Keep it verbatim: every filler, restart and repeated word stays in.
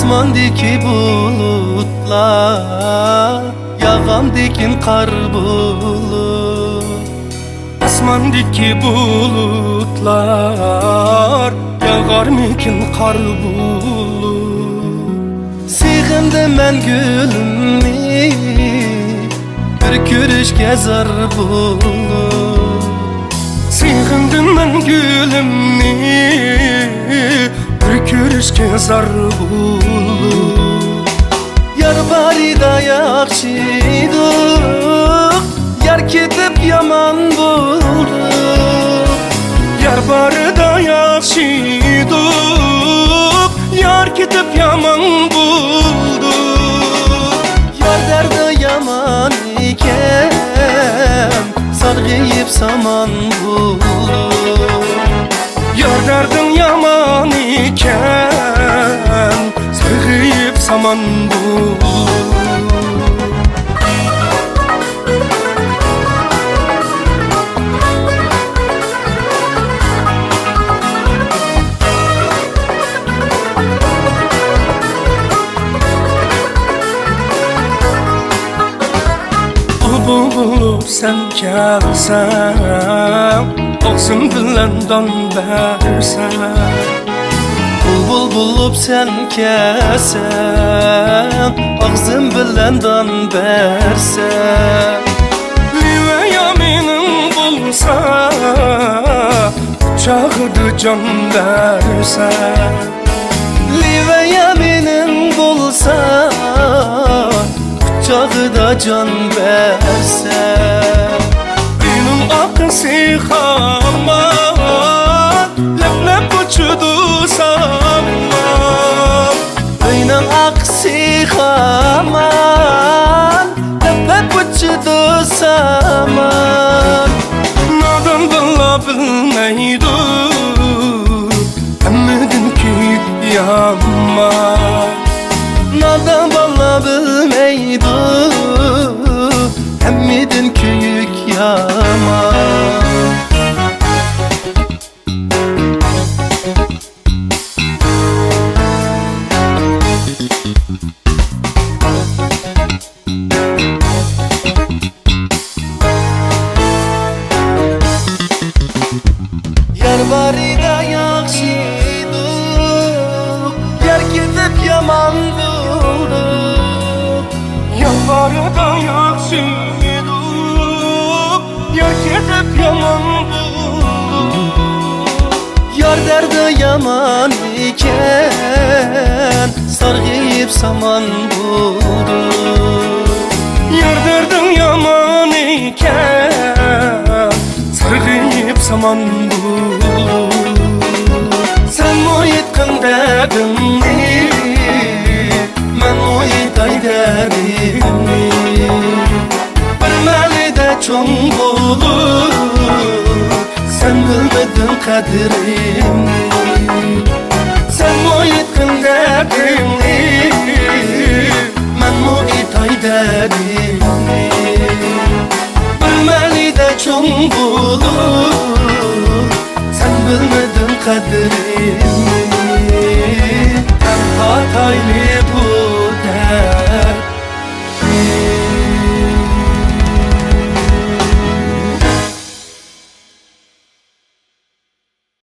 ئاسماندىكى بۇلۇتلار ياغامدىكىن قار بولۇپ. ئاسماندىكى بۇلۇتلار ياغارمىكىن قار بولۇپ؟ سېغىندىم مەن گۈلۈمنى، بىر كۆرۈشكە زار بولۇپ. سېغىندىم مەن گۈلۈمنى، بىر كۆرۈشكە زار بولۇپ. يار بارىدا ياخشى ئىدۇق، يار كېتىپ يامان بولدۇق. يار بارىدا ياخشى ئىدۇق، يار كېتىپ يامان بولدۇق. يار دەردى يامان ئىكەن، سارغىيىپ سامان بولدۇق. يار دەردىڭ يامان ئىكەن، سارغىيىپ سامان بول. بۇلبۇل بولۇپ سەن كەلسەڭ، ئاغزىم بىلەن دان بەرسەڭ. بۇلبۇل بولۇپ سەن كەلسەڭ، ئاغزىم بىلەن دان بەرسەڭ. لېۋە يامىنىڭ بولسا، قۇچاقدا جان بەرسەڭ. لېۋە يامىنىڭ بولسا، قۇچاقدا جان بەرسە. ئۆينىڭ ئارقىسى خامان، لەپ-لەپ ئۇچىدۇ سامان. ئۆينىڭ ئارقىسى خامان، لەپ-لەپ ئۇچىدۇ سامان. نادان بالا بىلمەيدۇ، ھەممىدىن كۆيۈك يامان. نادان بالا بىلمەيدۇ، ھەممىدىن كۆيۈك يامان. يار بارىدا ياخشى ئىدۇق، يار كېتىپ يامان بولدۇق. يار بارىدا ياخشى ئىدۇق، يار كېتىپ يامان بولدۇق. يار دەردى يامان ئىكەن، سارغىيىپ سامان بولدۇق. يار دەردىڭ يامان ئىكەن، سارغىيىپ سامان بولدۇق. سەنمۇ ئېيتقىن دەردىڭنى، مەنمۇ ئېيتاي دەردىمنى. بىر مەھەللىدە چوڭ بولۇپ، سەن بىلمىدىڭ قەدرىمنى.